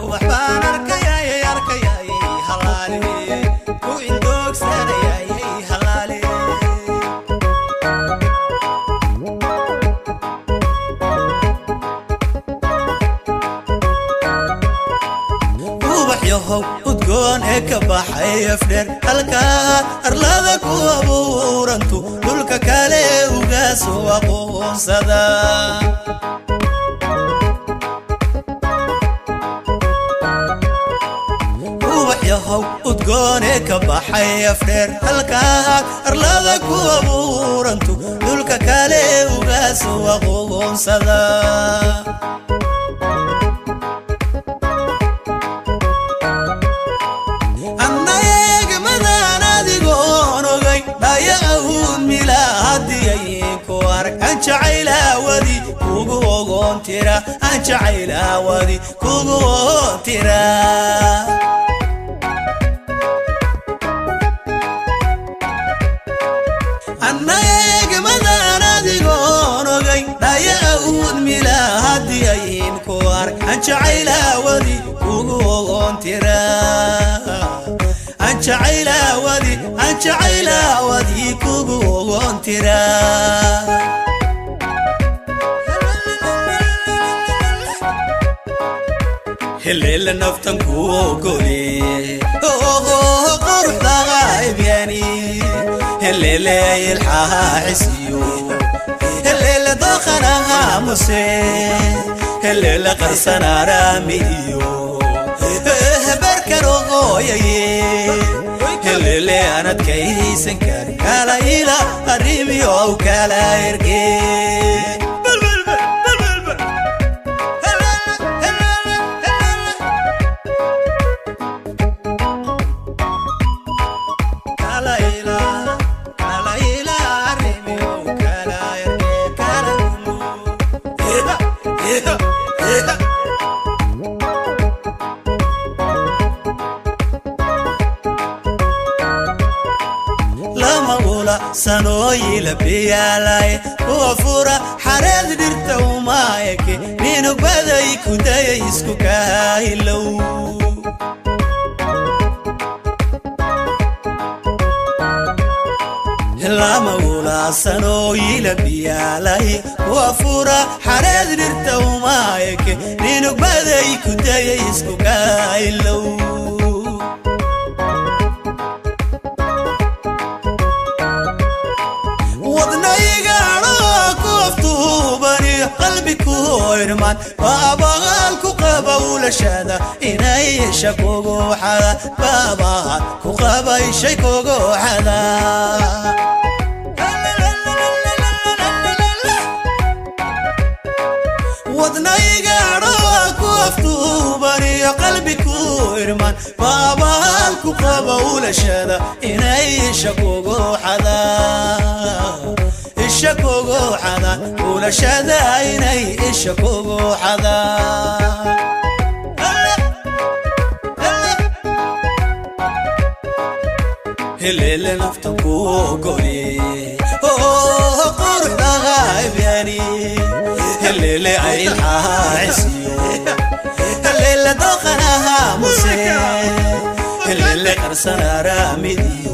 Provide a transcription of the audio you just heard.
Waxbaan arkayay, arkayay halaale, ku indoogsanayay halaale. Ubax yahow udgoon ee ka baxay Afdheer, halkaa arlada ku abuurantu dhulka kale uga soo aqoonsada. Ubax yahow udgoon ee ka baxay Afdheer, halkaa arlada ku abuurantu dhulka kale uga soo aqoonsada. Anna eegmadaan adigoon ogay dhaya ahuud mila, haddii ku arag aan jacaylaawadi kugu ogoon tira, aan jacaylaawadi kugu ogoon tira. Anna eegmadaan adigoon ogay dhaya ahuud mila, haddii ayin ku arag aan jacaylaawadi kugu ogoon tira, aan jacaylaawadi, aan jacaylaawadi kugu ogoon tira. Heleela naftan ku ogole quruxda qaabyani, heleele ilxaha xisiyo, heleele doqanaha muse, heleele qarsanaraamiyo barkaroqooyaye, heleele aanadkaysan karin kala ila arrimiyo kala erge. Lama ula sanooyila biyaalay kuwa fura xareed dhirta umaayake ninugbaday kudayay isku kaahilow. Lama ula sanooyila biyaalay kuwa fura xareed dhirta umaayake ninugbaday kudayay isku kaahilow. Wadnaygaadho ku aftuubani qalbi ku irmaan baabaal ku qaba ulashada inay isha kugu xada, baabaal ku qaba ishay kugu xada. Wadnaygaadho ku aftuubaniyo qalbi ku irmaan baabaal ku qaba ulashada inay isha kugu xada, isha kugu xada, ulashada inay isha kugu xada. Heleele naftan ku ogole quruxda qaabyani, heleele aylxaacisiyo, heleele doqanaha muse, heleele qarsanaraamidiyo